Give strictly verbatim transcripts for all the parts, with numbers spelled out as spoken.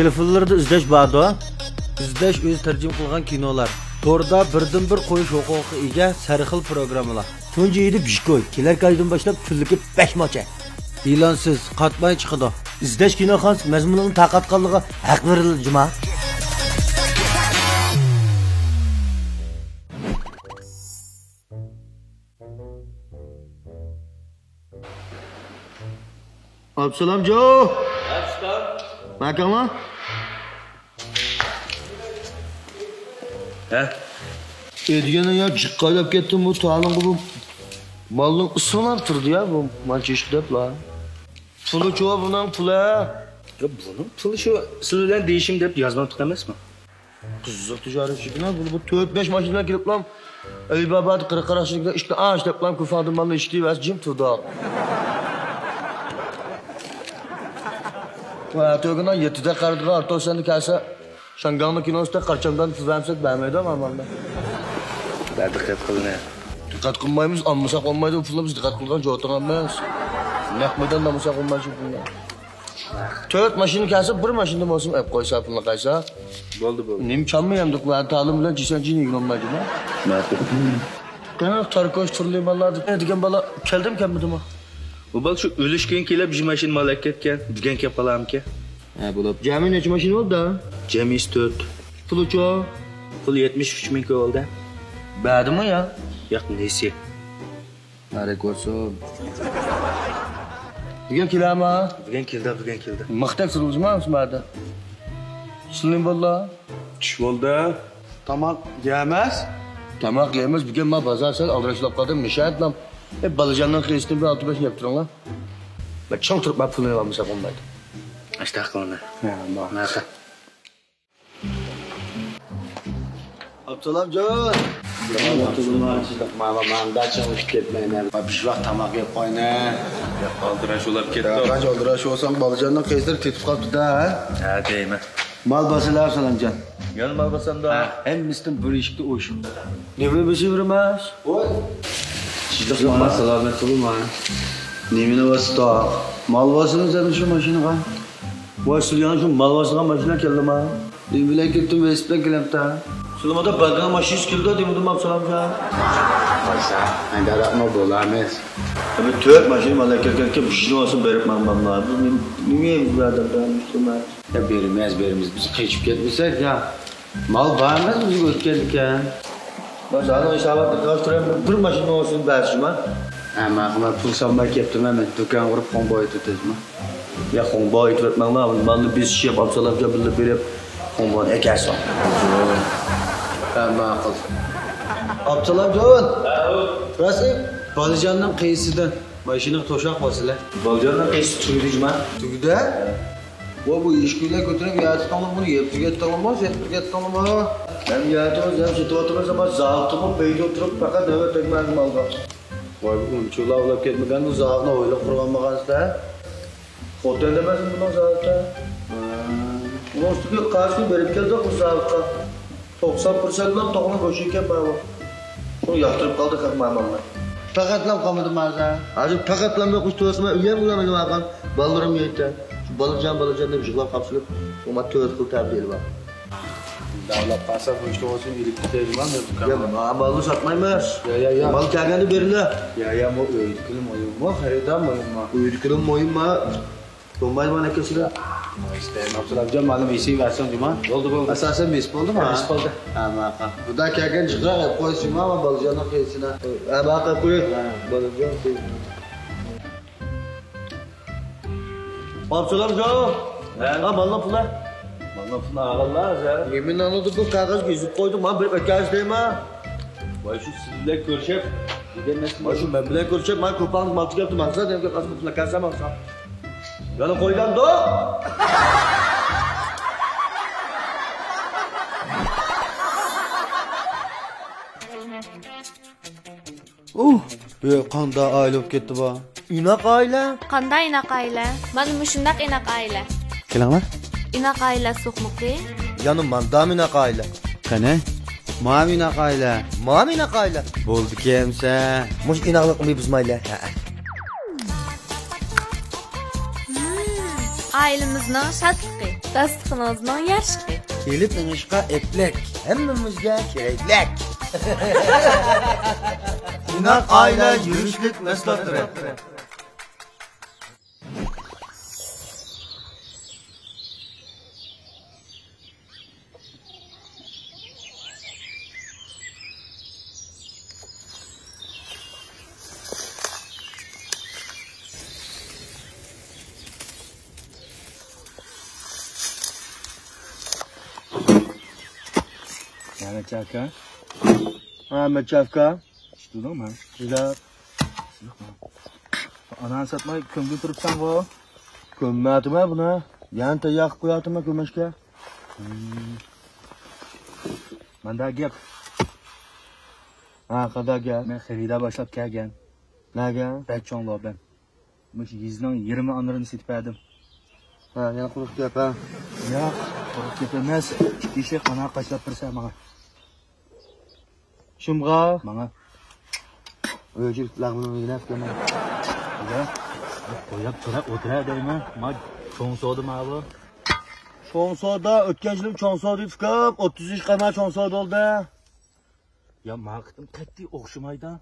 تېلېفونلىرىدا ئىزدەش باردۇ. ئىزدەش ئۆزى تەرجىمە قىلغان كىنولار. توردا بىردىنبىر قويۇش ھوقۇقىغا ئىگە سەرخىل پروگراممىلار. تۇنجى ئىدى بىشكوي. كېلەر ئايدىن باشلاپ كۈنلۈكى بەش موچە. ئېلانسىز، قاتماي چىقىدۇ. ئىزدەش كىنوخانىسى مەزمۇنىنىڭ تارقاتقانلىقىغا ھەق بېرىلدى جۇما. ئابدۇسالامجان! ھە، ئۇستا. ماكاڭلا؟ ھە؟ ئەي دېگەن يا، جىققا ئايلاپ كەتتىم بۇ تالىڭغا بۇ. مالنىڭ ئىسىنى تۇردى يا بۇ، مانچە ئىش دەپلا. پۇلى چۇ بۇنىڭ پۇلى؟ يا، بۇنىڭ پۇلى شۇ سىز بىلەن دېيىشىم دەپ يازماپتىق ئەمەسمۇ؟ قىزىق تىجارەتچىكىنا، بۇ، بۇ تۆت-بەش ماشىنا كېلىپلا، ئەلىبابادا قىرىق قاراقچىلىكتا ئىشتە ئاش دەپلا، كۇفاندىن مالنى ئىشتى ۋە جىم تۇردۇق. ۋە تۆگىنا يەتتىدە قارىدىغان ئارتوسەندە كەلسە، شاڭگاڭنىڭ كىنوسىدا قارچامدان پۇل بەرمىسەك بەرمەيدۇ مامامدا. بە دىققەت قىلىنە. دىققەت قىلمايمىز، ئالمىساق بولمايدۇ، پۇلنى بىز دىققەت قىلىدىغان جوتىڭ ئەمەس. نەق مەيداندا ئالمىساق بولمايدۇ پۇلنى. تۆت ماشىنا كەلسە، بىر ماشىنىدا بولسۇن ئەپ قويسا، پۇلنى قايسا. بولدى، بولدى. نېمە چالما يەمدۇق، ۋە تالىم بىلەن جىسەنجىنى يېگىلالمايدۇ. مەقۇل. قېنى، تاركوش تۇرلى بالىلار دېگەن بالا كەلدىمۇ، كەلمىدىمۇ؟ بۇ بالا شۇ ئۈلۈشكىن كېلىپ، بىر ماشىنا مال ئەكەتكەن، بۈگۈن كېلىپ قالامىكەن. ھە، بولۇپ. جەمئىي نەچچە ماشىنا بولدى؟ جەمئىيسى تۆت. پۇلىچۇ؟ پۇل يەتمىش ئۈچ مىڭ كوي بولدى. بەردىمۇ يا؟ ياق، نېسى. مۇبارەك بولسۇن. بۈگۈن كېلەما؟ بۈگۈن كېلدى، بۈگۈن كېلدى. مىختەك سۇرۇلۇشما شۇ يەردە؟ سىلىم بولدى. چۈش بولدى. تاماق يەمەس؟ تاماق يەمەس، بۈگۈن ما بازار سەل ئالدىراشلاپ قالدىم، مىشەتلام. ئە، بالىجاننىڭ قىيىسىدىن بىر ئالتە بەش يەپ تۇرۇڭلار. مەن چىڭ تۇرۇپ، مەن پۇلنى ئالمىسام بولمايدۇ. ئاشتاق قىلىڭلار. ھە، ماقۇل. ماقۇل. ئابدۇسالامجان! ماما، ماما، ماما، چىڭ ئۇچۇپ كەتمەيمەن. بىر ۋاق تاماق يەپ قوينە. ياق، ئالدىراش بولاپ كەتتى. قانچە ئالدىراش بولساڭ، بالىجاننىڭ قىيىسىدىن تېتىپ قاپتۇ-دە، ھە؟ ھە، دەيمەن. مال باسىلا، سالامجان. يەنە مال باسامدا؟ ھە، ھەممىسىدىن بىر ئىككى ئوشۇق. نېمىنى بېسىۋېرىمىز؟ ۋاي. ياق، مانا سالامەت بولۇڭ، مانا. نېمىنى باستا؟ مال باسىمىز ئەمدى شۇ ماشىنىغا. ۋاي، سىز يەنە شۇ مال باسىدىغان ماشىنا كەلدىما؟ نېمە بىلەن كەتتىم؟ ۋېلىسىپىت بىلەن كېلەمتا. سىلىمۇدا بانكىنىڭ ماشىنىسى كېلىدۇ دېمىدىم، ئابدۇسالامجان؟ قايسا؟ ھەيدەرەپمۇ بولامىز. ئەمدى تۆت ماشىنا مال ئەكەلگەنكەن، بىرسىنى ئالسا بېرىپ ماڭماملا. بۇ نېمە، نېمە بۇ ئادەم بىلەن مۇشۇ؟ يا بېرىمىز، بېرىمىز. بىز قېچىپ كەتمىسەك يا. مال بارمىز بىزگە ئۆتكەندىكەن. مانا ھېساباتنى قىلىپ تۇرۇپ، بىر ماشىنا ئوڭشىنى بەرسىمۇ؟ ھە، ماقۇل، مەن پۇل سالماي كەپتىمەن، مەن دۇكانغا ئۇرۇپ خوڭباۋ ئېيتىۋېتىمەن. يا، خوڭباۋ ئېيتىۋەتمەڭلار، مالنى بېسىشىپ، ئابدۇسالامجان بىللە بېرىپ، خوڭباۋنى ئەكەلسۇن. ھە، ماقۇل. ئابدۇسالامجان! ھە، ئۇ. راست، بالىجاننىڭ قىيىسىدىن ماشىنىغا توشاق باسىلە. بالىجاننىڭ قىيىسى تۈگىدى جۇما. تۈگىدى؟ ۋە بۇ ئىشكۈلەر كۆتۈرۈپ يەتتىڭلارمۇ، بۇنى يەپ تۈگەتتىڭلارمۇ، سېتىپ كەتتىڭلارمۇ؟ ھەم يەتىمىز، ھەم سېتىۋاتىمىز، ئەمما زاۋۇتتىمۇ پەيدە تۇرۇپ، پەقەت نۆۋەت تەگمەيدۇ مالغا. ۋاي، بۇ ئۇنچىلا ئاۋلاپ كەتمىگەن، بۇ زاۋۇتنى ئويلاپ قۇرغان بولغانسىز-دە. خوتەن ئەمەسمۇ بۇنىڭ زاۋۇتى؟ بۇنىڭ ئۈستىگە قارشى بېرىپ كەلدۇق بۇ زاۋۇتقا. توقسان پىرسەنتلا توقۇنى بوشىكەن بارۇ. شۇ ياقتۇرۇپ قالدى خەق مەمۇرلار. پەقەتلا قالمىدى مازا. ھازىر پەقەتلا مەن قۇش تۆرىسىمە ئۆيەم ئۇلارنى يىغارغان. بالىلىرىم يەيتتى. شۇ بالىجان، بالىجان دەپ يىغلاپ قاپسىلىپ، شۇڭا تۆت خىل تەبىر ئېلىپ بار. داۋلاپ قالسا بۇ ئىشتا بولسۇن ئېلىپ كېتەيلىما مەن دۇكانغا. يا، ما-، مالنى ساتمايمىز. يا، يا، يا. مال كەلگەندە بېرىلە. يا، يا، مو ئۆيدىكىلا مۇھىممۇ، خېرىدار مۇھىممۇ؟ ئۆيدىكىلا مۇھىممۇ. بولمايدىغان ئەكەسىلەر. ئىستەيمەن، ئابدۇسالامجان، مانا بېسىۋەرسەڭ جۇما. بولدى، بولدى. ئاساسەن بېسىپ بولدىما؟ بېسىپ بولدى. ھە، ماقۇل. خۇدا كەلگەن جىقراق ئەپ قويسىما، بالىجاننىڭ قىيىسىنى. ھە، ماقۇل، قوي. ھە. بالىجان قىيىسىنى. ئابدۇسالامجان! ھە؟ ھە، مالنىڭ پۇلى. مالنىڭ پۇلىنى ئالغانلا ھازىر. نېمىنى ئالدى؟ بۇ كاغىزغا يېزىپ قويدۇم، مانا بېرىپ ئەكەلسە دەيمەن. ۋاي، شۇ سىز بىلەن كۆرۈشۈپ دېگەن نەرسە. ۋاي، شۇ مەن بىلەن كۆرۈشۈپ، مانا كوپاڭ مال تۈگەپتۇ، ماڭسا دېگەن قاچا پۇلنى كەلسە ماڭسا. يەنە قويدامدۇ؟ ئۇھ، ئۆي قانداق ئائىلە بولۇپ كەتتى بۇ؟ ئىناق ئائىلە. قانداق ئىناق ئائىلە؟ مانا مۇشۇنداق ئىناق ئائىلە. كېلىڭلار. ئىناق ئائىلە سوقمىقى. يەنە ماندامۇ ئىناق ئائىلە. قېنى؟ مامۇ ئىناق ئائىلە. مامۇ ئىناق ئائىلە. بولدىكەن ئەمسە. مۇشۇ ئىناقلىقنى بۇزمايلى. ھەئە. ئائىلىمىزنىڭ شادلىقى. داستىخىنىڭىزنىڭ يارىشىقى. كېلىپ مېڭىشقا ئەپلىك. ھەممىمىزگە كېرەكلىك. ئىناق ئائىلە يۈرۈشلۈك مەھسۇلاتلىرى. مەمەتجان ئاكا. ھە، مەمەتجان ئاكا. ئىشتۇردۇڭ مەن. جۈدە. ئانانى ساتماي كۆمگىلى تۇرۇپسەنغۇ؟ كۆممەيتىمەن بۇنى. يەنە تەييار قىلىپ قوياتىمەن كۆمۈشكە. مەندە گەپ. ھە، قانداق گەپ؟ مەن خېرىدار باشلاپ كەلگەن. نەگە؟ بەك چوڭ لوبەن. مۇشۇ يېزىنىڭ يېرىم ئانىرىنى سېتىپ بەردىم. ھە، يەنە قۇرۇق گەپ، ھە؟ ياق، قۇرۇق گەپ ئەمەس. ئىككى ئىشەك ئانا قاچىلاپ بەرسە ماڭا. شۇمغا؟ ماڭا. ئۆچۈرۈپ لەغمىنى ئۆگىنەپ كەلمەڭ. يا، قويۇپ تۇرە، ئولتۇرە دەيمەن. ما چوڭ سودا ما بۇ. چوڭ سودا، ئۆتكەن يىلى چوڭ سودا تۇتۇپ، ئوتتۇز ئۈچ قانا چوڭ سودا بولدى. يا، ما قېتىم قەتئىي ئوخشىمايدۇ.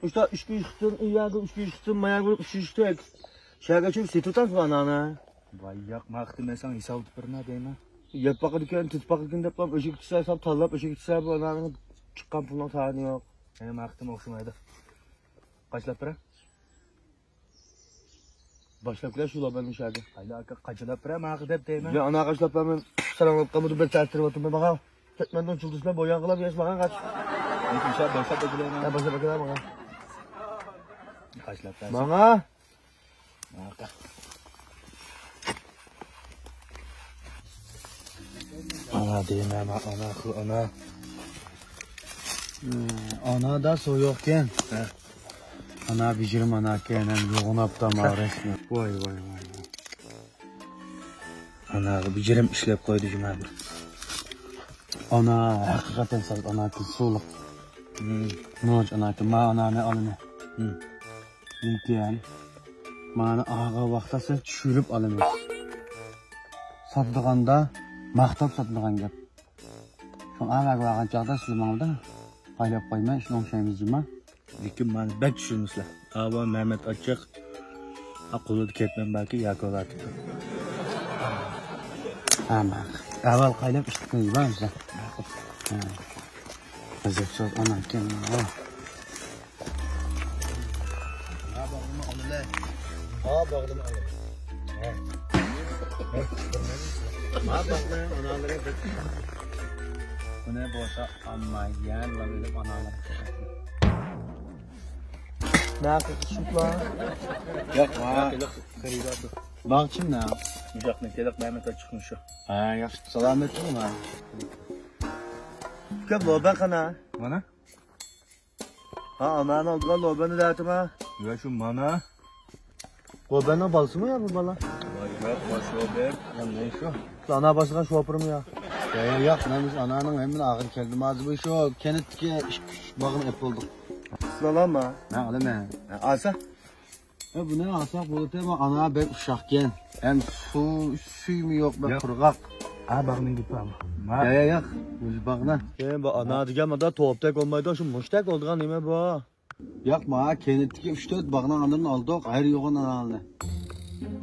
ئۇشتا ئۈچ كۈن چىقتىم، ئۇ يەردە ئۈچ كۈن چىقتىم، ما يەردە ئۈچ كۈن چىقتىم. شەھەرگە چۈشۈپ سېتىۋاتامسىز ئانانى؟ ۋاي ياق، ما قېتىم مەن ساڭا ھېساب ئېلىپ بېرىمەن دەيمەن. يەپ باقىدىكەن، تۇتۇپ باقىدىكەن دەپ، ئۆچۈرۈپ تۇتسا، تاللاپ ئۆچۈرۈپ تۇتسا، بۇ ئانانىڭ چىققان پۇلنىڭ تايىنى يوق. ھە، ما قېتىم ئوخشىمايدۇ. قاچىلاپ بېرە؟ باشلاپ كېلە شۇ لابەننى شەھەرگە. قايلا ئاكا، قاچىلاپ بېرە ماڭا دەپ دەيمەن. يا ئانا، قاچىلاپ بەرمەن. ساراڭلاپ قالمىدىم، بىر تەستىرىۋاتىمەن ماڭا. كەتمەندىن چۇلدۇسلا بويان قىلاپ ياش ماڭا قاچ. لېكىن شۇ باشلاپ ئەكېلەيمەن. ھە، باشلاپ ئەكېلە ماڭا. قاچىلاپ بەرسەن. ماڭا. ماڭا. ئانا دېمە، ئانا قىل، ئانا. ئانادا سۇ يوقكەن. ھە. ئانا بېجىرىم ئاناكەن، ھەم يوغىناپتۇ ئانا رەسمىي. ۋاي، ۋاي، ۋاي، ۋاي. ئاناغا بېجىرىم ئىشلەپ قويدى جۇما بىر. ئانا ھەقىقەتەن سەل ئانا كىل سۇلۇق. مم. نوچ ئاناكەن، ما ئانانى ئالىمەن. مم. لېكىن مانا ئاغا ۋاقىتتا سىز چۈشۈرۈپ ئالىمىز. ساتىدىغاندا ماختاپ ساتىدىغان گەپ. شۇڭا ئەۋەگە بارغان چاغدا سىلەر ماڭىدا پايلاپ قويماي، شۇنىڭ ئوخشايمىز جۇما. لېكىن مانا بەك چۈشۈرمىسىلەر. ئاۋۇ مەمەت ئاچچىق. ھە، قولىدا كەتمەن باركى، ياكى ئۇلار تۇتۇپ. ھە، ماقۇل. ئەۋەل قايلاپ ئىشلىتىمىز بار بىزدە. ماقۇل. ھە. غەزەپ سۆز ئانا ئىكەن. ھا، باغدىمۇ ئالىلى. ھا، باغدىمۇ ئالىلى. ھا. ھا، باغنىڭ ئانالىرى بىر. بۇنى بولسا ئالماي، يەنىلا ئېلىپ ئانالىرى. نەقىل شۇتلا. ياق، ھا. باغچىم نە؟ مۇشاقنى كېلىپ مەمەت چىقمىشۇ. ھا، ياخشى. سالامەتلىكمۇ؟ ئۇكام، لوبەن قانا؟ مانا. ھا، ئانانى ئالدىغان لوبەننى دەۋاتىمەن. يا شۇ مانا. لوبەننىڭ بالىسىمۇ يا بۇ بالا؟ ۋاي ياق، باش لوبەن. يا نە شۇ؟ شۇ ئانا باشلىغان شوپۇرمۇ يا؟ يا، يا، ياق، مەن بىز ئانانىڭ ھەممىنى ئاغىر كەلدىم. ھازىر بۇ شۇ كەنتتىكى ئىككى، ئۈچ باغنى ئېلىپ بولدۇق. سىز ئالامما؟ مەن ئالىمەن. ھە، ئالسا؟ ھە، بۇنى ئالساق بولىدۇ، ئانا بەك ئۇششاقكەن. ھەم سۇ، سۈيمۇ يوق، بەك قۇرغاق. ھە، باغنىڭ گېپى ئەمما. يا، يا، ياق، ئۆزى باغنا. كېيىن بۇ ئانا دېگەن مۇنداق توپتەك بولمايدۇ، شۇ مۇشتەك بولىدىغان نېمە بۇ؟ ياق، ما، كەنتتىكى ئۈچ تۆت باغنىڭ ئانىلىرىنى ئالدۇق، ھەر يوغان ئانالىنى.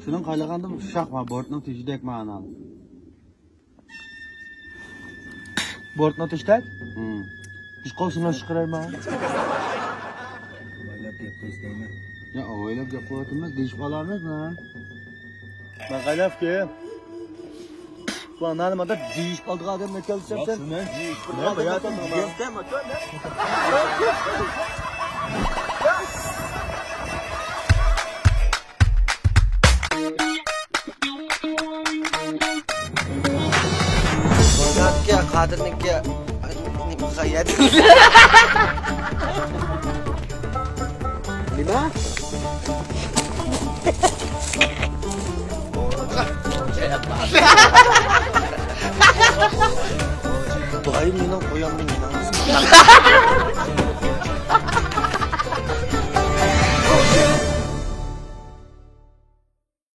شۇنىڭ قايلىغاندا ئۇششاق، ما، بورتنىڭ تېشىدەك، ما، ئانال. بورتنىڭ تېشىدەك؟ ھىم. بىر قول سۇنى چىقىرايما؟ ئويلاپ گەپ قىلىش دەيمەن. يا، ئويلاپ گەپ قىلىۋاتىمىز، دېيىشىپ ئالامىز، ما. ماقايلەپكى. بۇ ئانانى مادا دېيىشىپ ئالدىغان ئادەم ئىكەنسەن سەن. ياق، شۇنى دېيىشىپ مەن باياتىن دېگەنسەن، ماكان. قادىرنىڭكى نېمە؟ باي مېنىڭ قويامنى مېنىڭ.